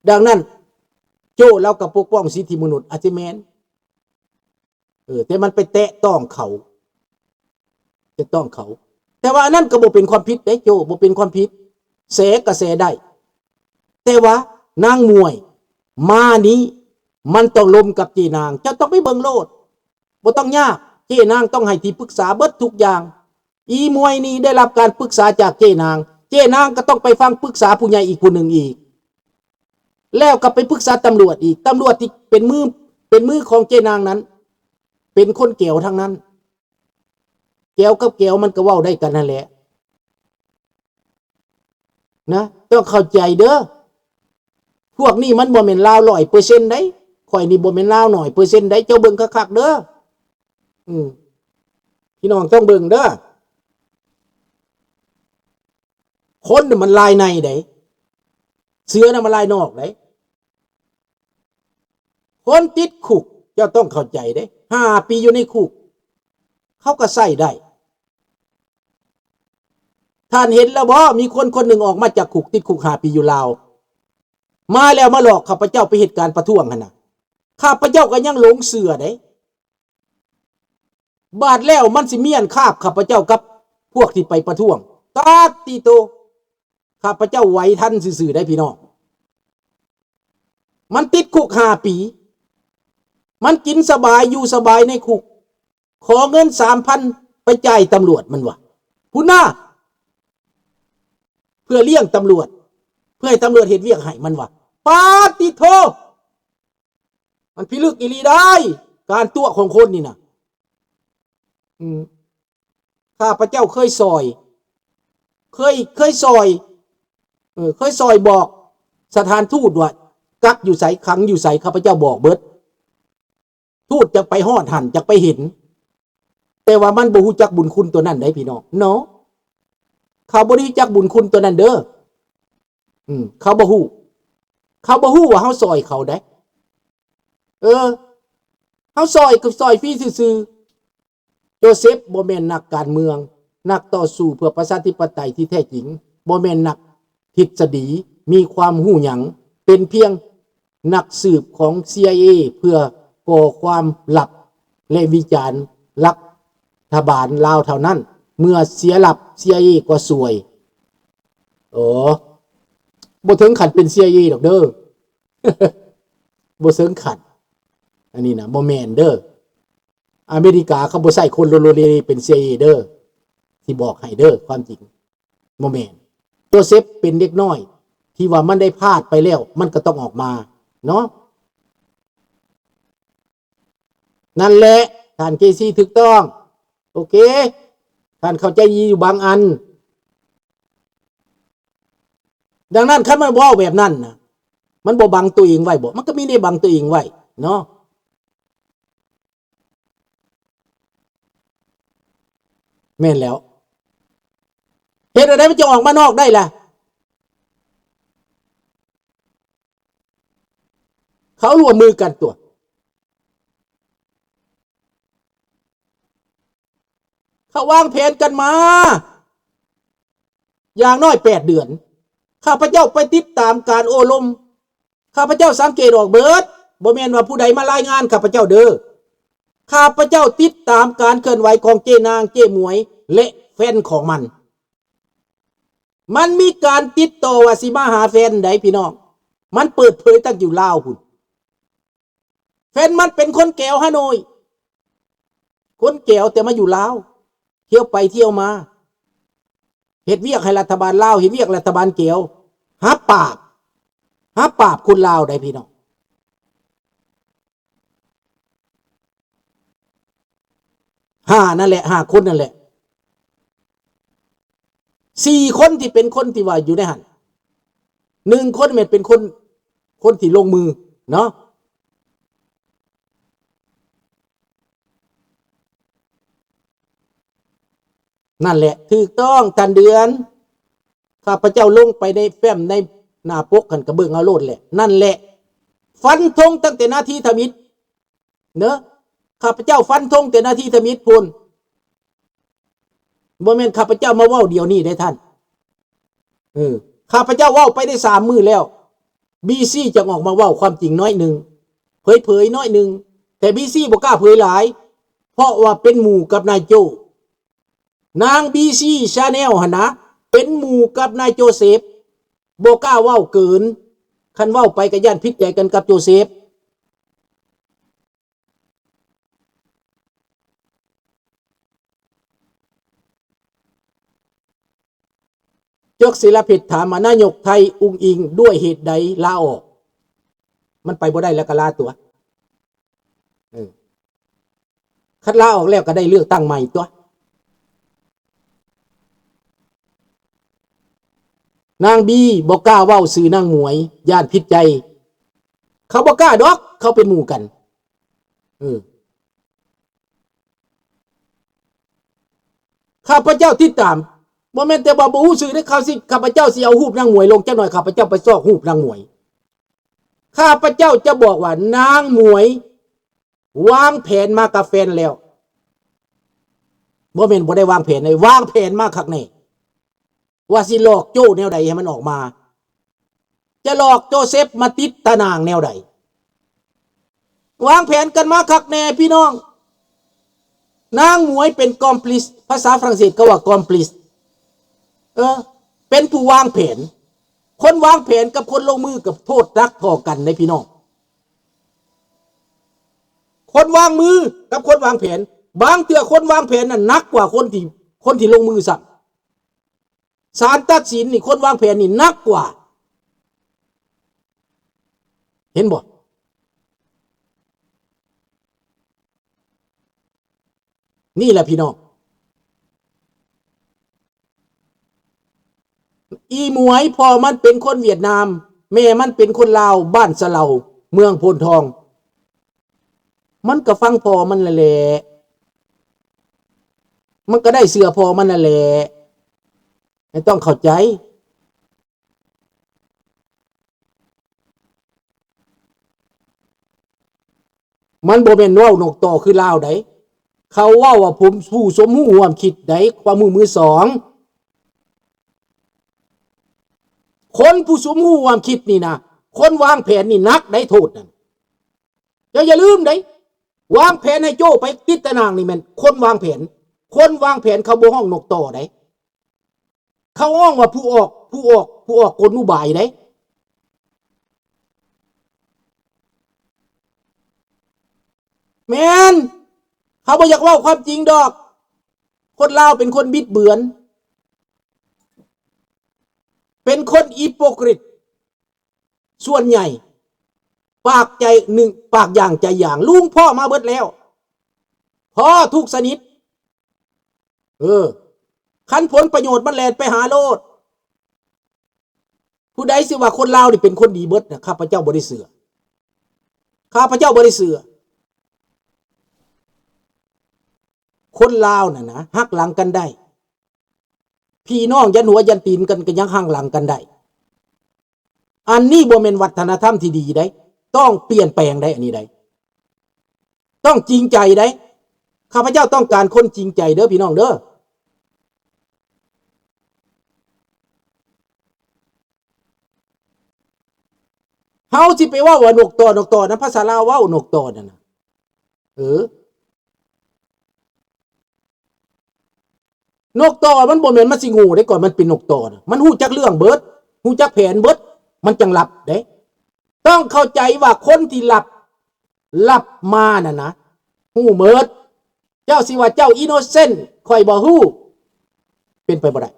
ດັ່ງນັ້ນ ໂຈ້ລາວກໍປົກປ້ອງສິດທິມະນຸດ ອາດຈະແມ່ນ ເອີ ແຕ່ມັນໄປແຕະຕ້ອງເຂົາ ແຕະຕ້ອງເຂົາ. ແຕ່ວ່າອັນນັ້ນກໍບໍ່ເປັນຄວາມຜິດເດ້ໂຈ້ ບໍ່ເປັນຄວາມຜິດ ແຊກໍແຊໄດ້. ແຕ່ວ່ານາງໝວຍມານີ້ ມັນຕ້ອງລົມກັບເຈ້ນາງ ເຈົ້າຕ້ອງໄປເບິ່ງໂລດ ບໍ່ຕ້ອງຍາກ. ເຈ້ນາງຕ້ອງໃຫ້ທີ່ປຶກສາເບິດທຸກຢ່າງ. ອີໝວຍນີ້ໄດ້ຮັບການປຶກສາຈາກເຈ້ນາງ ເຈ້ນາງກໍຕ້ອງໄປຟັງປຶກສາຜູ້ໃຫຍ່ອີກຜູ້ໜຶ່ງອີກ ແລ້ວກໍໄປປຶກສາຕຳຫຼວດອີກ ຕຳຫຼວດທີ່ເປັນມື ເປັນມືຂອງເຈ້ນາງນັ້ນ ເປັນຄົນແກວທັງນັ້ນ. ແກວກັບແກວມັນກໍເວົ້າໄດ້ກັນຫັ້ນແຫຼະນະ ຕ້ອງເຂົ້າໃຈເດີ້. ພວກນີ້ມັນບໍ່ແມ່ນລາວຮ້ອຍເປີເຊັນໃດ ຂ້ອຍນີ້ບໍ່ແມ່ນລາວໜ້ອຍເປີເຊັນໃດ ເຈົ້າເບິ່ງຄັກໆເດີ້. ອືມ ພີ່ນ້ອງຕ້ອງເບິ່ງເດີ້. ຄົນນະມັນລາຍໃນໃດ ເສືອນະມັນລາຍນອກໃດ. ຄົນຕິດຄຸກ ເຈົ້າຕ້ອງເຂົ້າໃຈເດ້ ຫ້າປີຢູ່ໃນຄຸກ ເຂົາກໍໃຊ້ໄດ້. ທ່ານເຫັນແລ້ວບໍ່? ມີຄົນຄົນໜຶ່ງອອກມາຈາກຄຸກ ຕິດຄຸກຫ້າປີຢູ່ລາວ ມາແລ້ວມາຫຼອກຂ້າພະເຈົ້າໄປເຮັດການປະທ້ວງຫັ້ນນະ ຂ້າພະເຈົ້າກໍຍັງຫຼົງເຊື່ອເດ້. ບາດແລ້ວມັນຊິມ້ຽນຄາບຂ້າພະເຈົ້າກັບພວກທີ່ໄປປະທ້ວງ. ຕາດຕິໂຕ! ຂ້າພະເຈົ້າໄຫວທັນຊື່ໆໄດ໋ພີ່ນ້ອງ. ມັນຕິດຄຸກຫ້າປີ ມັນກິນສະບາຍຢູ່ສະບາຍໃນຄຸກ ຂໍເງິນສາມພັນໄປຈ່າຍຕຳຫຼວດມັນວ່າ ພຸ້ນນາ ເພື່ອລ້ຽງຕຳຫຼວດ ເພື່ອໃຫ້ຕຳຫຼວດເຮັດວຽກໃຫ້ມັນວ່າ. ປາດຕິໂທ! ມັນພິລຶກອີ່ຫຼີໄດ໋ ການຕົວະຂອງຄົນນີ້ນະ. ອືມ ຂ້າພະເຈົ້າເຄີຍຊ່ອຍ ເຄີຍ ເຄີຍຊ່ອຍ ເອີ ເຄີຍຊ່ອຍບອກສະຖານທູດວ່າກັກຢູ່ໃສ ຂັງຢູ່ໃສ ຂ້າພະເຈົ້າບອກເບິດ. ທູດຈະໄປຮອດຫັ້ນ ຈະໄປເຫັນ ແຕ່ວ່າມັນບໍ່ຮູ້ຈັກບຸນຄຸນຕົວນັ້ນໃດ໋ພີ່ນ້ອງເນາະ. ເຂົາບໍ່ໄດ້ຮູ້ຈັກບຸນຄຸນຕົວນັ້ນເດີ້. ອືມ ເຂົາບໍ່ຮູ້ ເຂົາບໍ່ຮູ້ວ່າເຮົາຊ່ອຍເຂົາໃດ໋. ເອີ ເຮົາຊ່ອຍກໍຊ່ອຍຟຣີຊື່ໆ. ໂຈເຊັບບໍ່ແມ່ນນັກການເມືອງ, ນັກຕໍ່ສູ້ເພື່ອປະຊາທິປະໄຕທີ່ແທ້ຈິງ, ບໍ່ແມ່ນນັກທິດສະດີ, ມີຄວາມຮູ້ຫຍັງ, ເປັນພຽງນັກສືບຂອງ ຊີໄອເອ ເພື່ອກໍ່ຄວາມລັບ ແລະ ວິຈານລັດຖະບານລາວເທົ່ານັ້ນ. ເມື່ອເສຍລັບ ຊີໄອເອ ກໍຊ່ວຍ. ໂອ້ ບໍ່ເຖິງຂັ້ນເປັນ ຊີໄອເອ ດອກເດີ້. ບໍ່ເຖິງຂັ້ນ. ອັນນີ້ນະ ບໍ່ແມ່ນເດີ້. ອາເມລິກາເຂົາບໍ່ໃຊ້ຄົນໂລໂລເລເປັນ ຊີໄອເອ ເດີ້. ຊິບອກໃຫ້ເດີ້ ຄວາມຈິງ. ບໍ່ແມ່ນ. ໂຈເຊັບເປັນເດັກນ້ອຍທີ່ວ່າມັນໄດ້ພາດໄປແລ້ວ ມັນກໍຕ້ອງອອກມາເນາະ. ນັ້ນແຫຼະ ທ່ານເຈຊີ ຖືກຕ້ອງ. ໂອເຄ ທ່ານເຂົ້າໃຈດີຢູ່ບາງອັນ. ດັ່ງນັ້ນ ຄັນມັນເວົ້າແບບນັ້ນນະ ມັນບໍ່ບັງຕົວເອງໄວ້ບໍ? ມັນກໍມີແນວບັງຕົວເອງໄວ້ເນາະ. ແມ່ນແລ້ວ. ເຮັດແນວໃດມັນຈະອອກມານອກໄດ້ລະ? ເຂົາຮ່ວມມືກັນຕົວະ. ເຂົາວາງແຜນກັນມາຢ່າງໜ້ອຍແປດເດືອນ. ຂ້າພະເຈົ້າໄປຕິດຕາມການໂອ້ລົມ. ຂ້າພະເຈົ້າສັງເກດອອກເບິດ. ບໍ່ແມ່ນວ່າຜູ້ໃດມາລາຍງານຂ້າພະເຈົ້າເດີ້. ຂ້າພະເຈົ້າຕິດຕາມການເຄື່ອນໄຫວຂອງເຈ້ນາງ, ເຈ້ໝວຍ ແລະ ແຟນຂອງມັນ. ມັນມີການຕິດຕໍ່ວ່າຊິມາຫາແຟນໃດ໋ພີ່ນ້ອງ. ມັນເປີດເຜີຍຕັ້ງຢູ່ລາວພຸ້ນ. ແຟນມັນເປັນຄົນແກວຮາໂນ້ຍ. ຄົນແກວແຕ່ມາຢູ່ລາວ. ທ່ຽວໄປທ່ຽວມາ. ເຮັດວຽກໃຫ້ລັດຖະບານລາວ, ເຮັດວຽກລັດຖະບານແກວ. ຫາປາບ. ຫາປາບຄົນລາວໃດ໋ພີ່ນ້ອງ. ຫ້ານັ້ນແຫຼະ ຫ້າຄົນນັ້ນແຫຼະ. ສີ່ຄົນທີ່ເປັນຄົນທີ່ວ່າຢູ່ໃນຫັ້ນ. ໜຶ່ງຄົນແມ່ນເປັນຄົນ, ຄົນທີ່ລົງມືເນາະ. ນັ້ນແຫຼະ ຖືກຕ້ອງທ່ານເດືອນ. ຂ້າພະເຈົ້າລົງໄປໃນແຟ້ມໃນໜ້າປົກຫັ້ນ ກະເບິ່ງເອົາໂລດແຫຼະ. ນັ້ນແຫຼະ ຟັນທົງຕັ້ງແຕ່ນາທີທຳອິດເນາະ. ຂ້າພະເຈົ້າຟັນທົງແຕ່ນາທີທຳອິດພຸ້ນ. ບໍ່ແມ່ນຂ້າພະເຈົ້າມາເວົ້າດຽວນີ້ເດ້ທ່ານ. ເອີ ຂ້າພະເຈົ້າເວົ້າໄປໄດ້ສາມມື້ແລ້ວ. ບີຊີຈັ່ງອອກມາເວົ້າຄວາມຈິງໜ້ອຍໜຶ່ງ, ເຜີຍໆໜ້ອຍໜຶ່ງ, ແຕ່ບີຊີບໍ່ກ້າເຜີຍຫຼາຍ ເພາະວ່າເປັນໝູ່ກັບນາຍໂຈ້. ນາງບີຊີແຊນແນວຫັ້ນນະ ເປັນໝູ່ກັບນາຍໂຈເຊບ, ບໍ່ກ້າເວົ້າເກີນ, ຄັນເວົ້າໄປກໍຢ້ານຜິດໃຈກັນກັບໂຈເຊບ. ຈວກສິລະເພັດຖາມວ່າ ນາຍົກໄທອຸ້ງອິງດ້ວຍເຫດໃດລາອອກ? ມັນໄປບໍ່ໄດ້ແລ້ວກໍລາຕົວະ. ເອີ ຄັນລາອອກແລ້ວກໍໄດ້ເລືອກຕັ້ງໃໝ່ຕົວະ. ນາງບີບໍ່ກ້າເວົ້າຊື່ນາງໝວຍ ຢ້ານຜິດໃຈ. ເຂົາບໍ່ກ້າດອກ ເຂົາເປັນໝູ່ກັນ. ເອີ ຂ້າພະເຈົ້າຕິດຕາມ ບໍ່ແມ່ນແຕ່ວ່າບໍ່ຮູ້ຊື່ເດ້ ເຂົາຊິ ຂ້າພະເຈົ້າຊິເອົາຮູບນາງໝວຍລົງ. ຈັກໜ້ອຍຂ້າພະເຈົ້າໄປຊອກຮູບນາງໝວຍ. ຂ້າພະເຈົ້າຈະບອກວ່ານາງໝວຍ ວາງແຜນມາກັບແຟນແລ້ວ. ບໍ່ແມ່ນບໍ່ໄດ້ວາງແຜນເດ້ ວາງແຜນມາຄັກແນ່ ວ່າຊິຫຼອກໂຈ້ແນວໃດໃຫ້ມັນອອກມາ, ຈະຫຼອກໂຈເຊັບມາຕິດຕາໜ່າງແນວໃດ. ວາງແຜນກັນມາຄັກແນ່ພີ່ນ້ອງ. ນາງໝວຍເປັນ complice ພາສາຝຣັ່ງເສດເຂົາວ່າ complice ເອີ ເປັນຜູ້ວາງແຜນ. ຄົນວາງແຜນກັບຄົນລົງມືກໍໂທດໜັກພໍກັນເດ້ພີ່ນ້ອງ. ຄົນວາງມືກັບຄົນວາງແຜນ, ບາງເທື່ອຄົນວາງແຜນນັ້ນໜັກກວ່າຄົນທີ່ ຄົນທີ່ລົງມືຊ້ຳ. ສານຕັດສິນນີ້ ຄົນວາງແຜນນີ້ໜັກກວ່າ. ເຫັນບໍ່? ນີ້ແຫຼະພີ່ນ້ອງ. ອີໝວຍ ພໍ່ມັນເປັນຄົນຫວຽດນາມ, ແມ່ມັນເປັນຄົນລາວ, ບ້ານສະເລົາ, ເມືອງໂພນທອງ. ມັນກໍຟັງພໍ່ມັນນັ້ນແຫຼະ, ມັນກໍໄດ້ເຊື່ອພໍ່ມັນນັ້ນແຫຼະ, ໃຫ້ຕ້ອງເຂົ້າໃຈ. ມັນບໍ່ແມ່ນເວົ້ານົກຕໍ່ຄືລາວໃດ. ເຂົາເວົ້າວ່າຜູ້ ຜູ້ສົມຮູ້ຮ່ວມຄິດໃດ, ຄວາມຮູ້ມືສອງ. ຄົນຜູ້ສົມຮູ້ຮ່ວມຄິດນີ້ນະ, ຄົນວາງແຜນນີ້ໜັກໃດໂທດນັ້ນ. ເຈົ້າຢ່າລືມໃດ, ວາງແຜນໃຫ້ໂຈ້ໄປຕິດຕາໜ່າງນີ້ແມ່ນຄົນວາງແຜນ. ຄົນວາງແຜນເຂົາບໍ່ຮ້ອງນົກຕໍ່ໃດ. ເຂົາຮ້ອງວ່າຜູ້ອອກ ຜູ້ອອກ ຜູ້ອອກກົນອຸບາຍເດ້. ແມ່ນ ເຂົາບໍ່ຢາກເວົ້າຄວາມຈິງດອກ. ຄົນລາວເປັນຄົນບິດເບືອນ, ເປັນຄົນ hypocrite ສ່ວນໃຫຍ່. ປາກໃຈໜຶ່ງ ປາກຢ່າງໃຈຢ່າງ. ລຸງພໍ້ມາເບິດແລ້ວ, ພໍ້ທຸກຊະນິດ. ເອີ ຄັນຜົນປະໂຫຍດມັນແລ່ນໄປຫາໂລດ. ຜູ້ໃດຊິວ່າຄົນລາວນີ້ເປັນຄົນດີເບິດນະ, ຂ້າພະເຈົ້າບໍ່ໄດ້ເຊື່ອ, ຂ້າພະເຈົ້າບໍ່ໄດ້ເຊື່ອ. ຄົນລາວນັ້ນນະ ຫັກຫຼັງກັນໄດ້, ພີ່ນ້ອງຢັນຫົວຢັນຕີນກັນກໍຍັງຫັກຫຼັງກັນໄດ້. ອັນນີ້ບໍ່ແມ່ນວັດທະນະທຳທີ່ດີໃດ, ຕ້ອງປ່ຽນແປງໃດ, ອັນນີ້ໃດ, ຕ້ອງຈິງໃຈໃດ. ຂ້າພະເຈົ້າຕ້ອງການຄົນຈິງໃຈເດີພີ່ນ້ອງເດີ. ເຮົາຊິໄປເວົ້າວ່ານົກຕໍ່ ນົກຕໍ່ນະ, ພາສາລາວເວົ້ານົກຕໍ່ນັ້ນນະ. ເອີ ນົກຕໍ່ມັນບໍ່ແມ່ນມັນຊິໂງ່ເດ້, ກ່ອນມັນເປັນນົກຕໍ່ນະ ມັນຮູ້ຈັກເລື່ອງເບິດ, ຮູ້ຈັກແຜນເບິດ, ມັນຈັ່ງລັບເດ້. ຕ້ອງເຂົ້າໃຈວ່າຄົນທີ່ລັບ ລັບມານັ້ນນະ ຮູ້ເໝິດ. ເຈົ້າຊິວ່າເຈົ້າ innocent ຂ້ອຍບໍ່ຮູ້ ເປັນໄປບໍ່ໄດ້.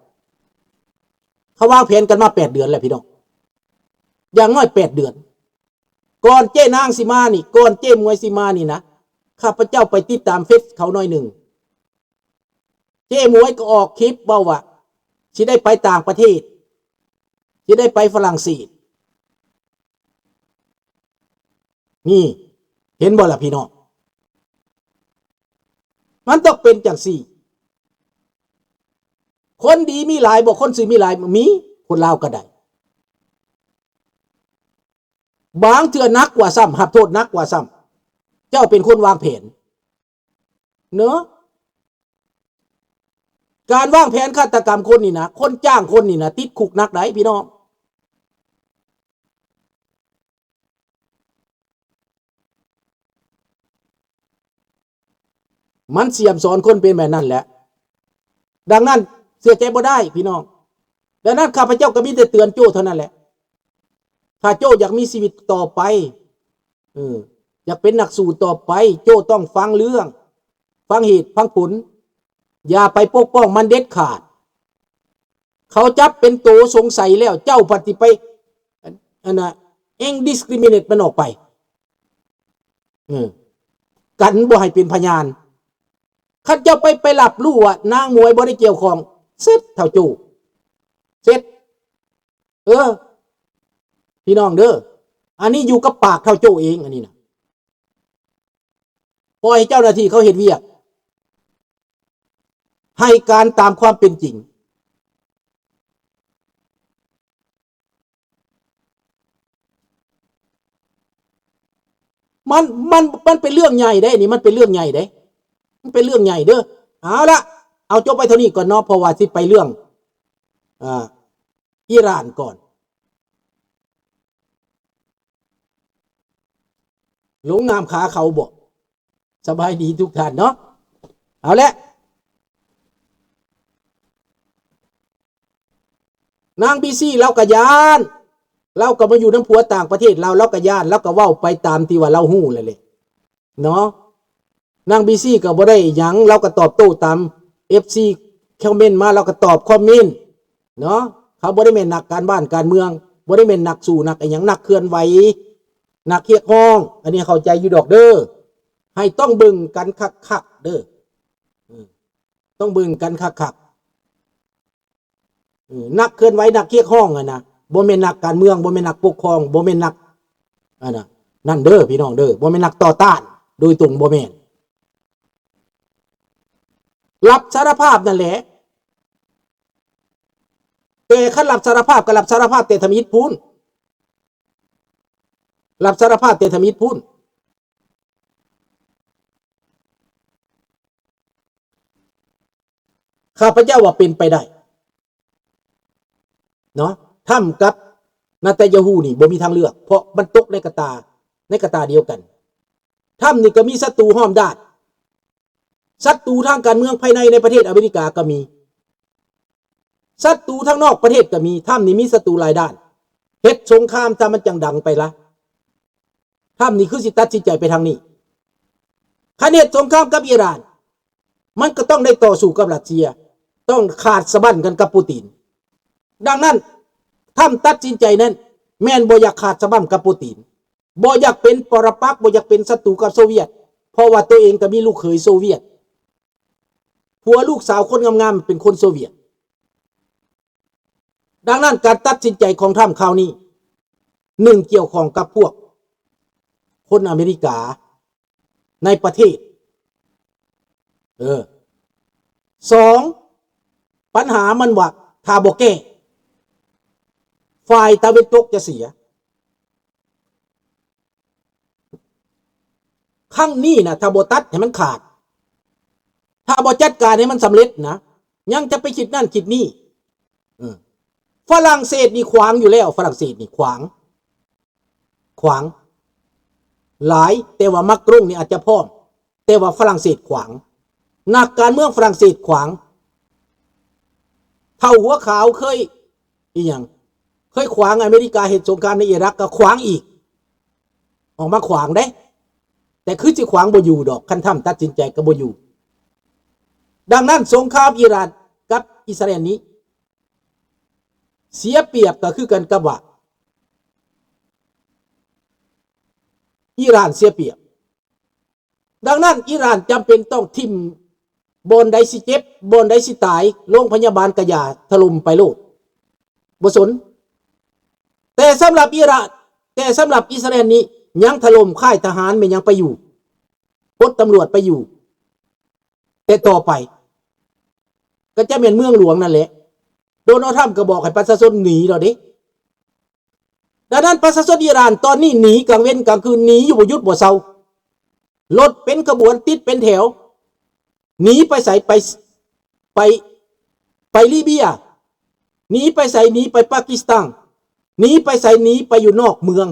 ເຂົາວາງແຜນກັນມາແປດເດືອນແລ້ວພີ່ນ້ອງ, ຢ່າງໜ້ອຍແປດເດືອນ. ກ່ອນເຈ້ນາງຊິມານີ້, ກ່ອນເຈ້ໝວຍຊິມານີ້ນະ, ຂ້າພະເຈົ້າໄປຕິດຕາມເຟສເຂົາໜ້ອຍໜຶ່ງ. ເຈ້ໝວຍກໍອອກຄລິບເວົ້າວ່າ ຊິໄດ້ໄປຕ່າງປະເທດ, ຊິໄດ້ໄປຝຣັ່ງເສດ. ນີ້ ເຫັນບໍ່ລະພີ່ນ້ອງ? ມັນຕ້ອງເປັນຈັ່ງຊີ້. ຄົນດີມີຫຼາຍບໍ່? ຄົນຊື່ມີຫຼາຍ? ມີ, ຄົນລາວກໍໄດ້. ບາງເທື່ອໜັກກວ່າຊ້ຳ, ຮັບໂທດໜັກກວ່າຊ້ຳ. ເຈົ້າເປັນຄົນວາງແຜນເນາະ. ການວາງແຜນຄາດຕະກຳຄົນນີ້ນະ, ຄົນຈ້າງຄົນນີ້ນະ ຕິດຄຸກໜັກໃດ໋ພີ່ນ້ອງ. ມັນສ່ຽມສອນຄົນເປັນແບບນັ້ນແຫຼະ. ດັ່ງນັ້ນເຊື່ອໃຈບໍ່ໄດ້ພີ່ນ້ອງ. ດັ່ງນັ້ນຂ້າພະເຈົ້າກໍມີແຕ່ເຕືອນໂຈ້ເທົ່ານັ້ນແຫຼະ. ຖ້າໂຈ້ຢາກມີຊີວິດຕໍ່ໄປ ເອີ ຢາກເປັນນັກສູ້ຕໍ່ໄປ ໂຈ້ຕ້ອງຟັງເລື່ອງ ຟັງເຫດຟັງຜົນ. ຢ່າໄປປົກປ້ອງມັນເດັດຂາດ. ເຂົາຈັບເປັນໂຕສົງໄສແລ້ວ ເຈົ້າພັດຊິໄປ ອັນ ອັນນ່າ discriminate ມັນອອກໄປ ເອີ ກັນບໍ່ໃຫ້ເປັນພະຍານ. ຄັນເຈົ້າໄປ ໄປຮັບຮູ້ວ່ານາງໝວຍບໍ່ໄດ້ກ່ຽວຂ້ອງ ເສັດເຖົ້າໂຈ້ ເສັດ. ເອີ ພີ່ນ້ອງເດີ ອັນນີ້ຢູ່ກັບປາກເຖົ້າໂຈ້ເອງ ອັນນີ້ນະ. ປ່ອຍໃຫ້ເຈົ້າໜ້າທີ່ເຂົາເຮັດວຽກ ໃຫ້ການຕາມຄວາມເປັນຈິງ. ມັນ ມັນ ມັນເປັນເລື່ອງໃຫຍ່ເດ້ ນີ້ມັນເປັນເລື່ອງໃຫຍ່ເດ້ ມັນເປັນເລື່ອງໃຫຍ່ເດີ. ເອົາລະ ເອົາຈົບໄວ້ເທົ່ານີ້ກ່ອນເນາະ ເພາະວ່າຊິໄປເລື່ອງ ອ່າ ອີຣານກ່ອນ. ລົງນ້ຳຄາເຂົາບໍ? ສະບາຍດີທຸກທ່ານເນາະ. ເອົາແຫຼະ ນາງບີຊີລາວກະຢ້ານ ລາວກະມາຢູ່ນຳຜົວຕ່າງປະເທດ ລາວ ລາວກະຢ້ານ ລາວກະເວົ້າໄປຕາມທີ່ວ່າລາວຮູ້ແຫຼະເນາະ. ນາງບີຊີກໍບໍ່ໄດ້ຫຍັງ ລາວກໍຕອບໂຕ້ຕາມເອັຟຊີຄອມເມັນມາ ລາວກໍຕອບຄອມເມັນເນາະ. ເຂົາບໍ່ໄດ້ແມ່ນນັກການບ້ານການເມືອງ ບໍ່ໄດ້ແມ່ນນັກສູ້ນັກອີ່ຫຍັງ ນັກເຄື່ອນໄຫວ ນັກຮຽກຮ້ອງ ອັນນີ້ເຂົ້າໃຈຢູ່ດອກເດີ. ໃຫ້ຕ້ອງເບິ່ງກັນຄັກໆເດີ ເອີ ຕ້ອງເບິ່ງກັນຄັກໆ. ເອີ ນັກເຄື່ອນໄຫວ ນັກຮຽກຮ້ອງຫັ້ນນະ ບໍ່ແມ່ນນັກການເມືອງ ບໍ່ແມ່ນນັກປົກຄອງ ບໍ່ແມ່ນນັກ ອັນນະ ນັ້ນເດີພີ່ນ້ອງເດີ ບໍ່ແມ່ນນັກຕໍ່ຕ້ານໂດຍຕົງ ບໍ່ແມ່ນ. ຮັບສາລະພາບນັ້ນແຫຼະ ແຕ່ຄັນຮັບສາລະພາບກໍຮັບສາລະພາບແຕ່ທຳອິດພຸ້ນ ຮັບສາລະພາບແຕ່ທຳອິດພຸ້ນ. ຂ້າພະເຈົ້າວ່າເປັນໄປໄດ້ເນາະ ທຳກັບນະແຕນຍາຮູ້ນີ້ບໍ່ມີທາງເລືອກ ເພາະມັນຕົກໃນກະຕາ ໃນກະຕາດຽວກັນ. ທຳນີ້ກໍມີສັດຕູຫ້ອມດ້ານ ສັດຕູທາງການເມືອງພາຍໃນ ໃນປະເທດອາເມລິກາກໍມີ ສັດຕູທາງນອກປະເທດກໍມີ. ທຳນີ້ມີສັດຕູຫຼາຍດ້ານ ເຮັດສົງຄາມຊະມັນຈັ່ງດັງໄປລະ. ທຳນີ້ຄືຊິຕັດສິນໃຈໄປທາງນີ້. ຄັນເຮັດສົງຄາມກັບອີຣານ ມັນກໍຕ້ອງໄດ້ຕໍ່ສູ້ກັບຣັດເຊຍ ຕ້ອງຂາດສະບັ້ນກັນກັບປູຕິນ. ດັ່ງນັ້ນ ທຳຕັດສິນໃຈນັ້ນ ແມ່ນບໍ່ຢາກຂາດສະບັ້ນກັບປູຕິນ ບໍ່ຢາກເປັນປໍຣະປັກ ບໍ່ຢາກເປັນສັດຕູກັບໂຊວຽດ ເພາະວ່າໂຕເອງກໍມີລູກເຂີຍໂຊວຽດ ຜົວລູກສາວຄົນງາມໆເປັນຄົນໂຊວຽດ. ດັ່ງນັ້ນ ການຕັດສິນໃຈຂອງທຳຄາວນີ້ ໜຶ່ງ ກ່ຽວຂ້ອງກັບພວກຄົນອາເມລິກາໃນປະເທດ ເອີ ສອງ ປັນຫາມັນວ່າ ຖ້າບໍ່ແກ້ ຝ່າຍຕາເວັນຕົກຈະເສຍ. ຄັ້ງນີ້ນະ ຖ້າບໍ່ຕັດໃຫ້ມັນຂາດ ຖ້າບໍ່ຈັດການໃຫ້ມັນສຳເລັດນະ ຍັງຈະໄປຄິດນັ້ນຄິດນີ້. ເອີ ຝຣັ່ງເສດນີ້ຂວາງຢູ່ແລ້ວ ຝຣັ່ງເສດນີ້ຂວາງ ຂວາງຫຼາຍ ແຕ່ວ່າມາກຣົງນີ້ອາດຈະພ້ອມ ແຕ່ວ່າຝຣັ່ງເສດຂວາງ ນັກການເມືອງຝຣັ່ງເສດຂວາງ. ເຖົ້າຫົວຂາວເຄີຍ ອີຫຍັງ ເຄີຍຂວາງອາເມລິກາເຮັດສົງຄາມໃນອີຣັກ ກໍຂວາງອີກ ອອກມາຂວາງເດ້ ແຕ່ຄືຊິຂວາງບໍ່ຢູ່ດອກ ຄັນທຳຕັດສິນໃຈກໍບໍ່ຢູ່. ດັ່ງນັ້ນ ສົງຄາມອີຣານກັບອິດສະຣາເອນນີ້ ເສຍປຽບກໍຄືກັນກັບວ່າ ອີຣານເສຍປຽບ. ດັ່ງນັ້ນ ອີຣານຈຳເປັນຕ້ອງຖິ້ມ ບ່ອນໃດຊິເຈັບ ບ່ອນໃດຊິຕາຍ ໂລງພະຍາບານກະຢ່າ ຖະຫຼົ່ມໄປໂລດ ບໍ່ສົນ. ແຕ່ສຳລັບອີຣານ ແຕ່ສຳລັບອິດສະຣາເອນນີ້ ຍັງຖະຫຼົ່ມຄ້າຍທະຫານແມ່ນຫຍັງໄປຢູ່ ປົດຕຳຫຼວດໄປຢູ່ ແຕ່ຕໍ່ໄປ ກໍຈະແມ່ນເມືອງຫຼວງນັ້ນແຫຼະ. ໂດນັລ ທຣຳ ກໍບອກໃຫ້ປະຊາຊົນໜີແລ້ວເດ້. ດັ່ງນັ້ນ ປະຊາຊົນອີຣານຕອນນີ້ໜີກາງເວັນກາງຄືນ ໜີຢູ່ບໍ່ຢຸດບໍ່ເຊົາ. ລົດເປັນຂະບວນ ຕິດເປັນແຖວ. ໜີໄປໃສ? ໄປ ໄປ ໄປລີເບຍ. ໜີໄປໃສ? ໜີໄປປາກິສຖານ. ໜີໄປໃສ? ໜີໄປຢູ່ນອກເມືອງ.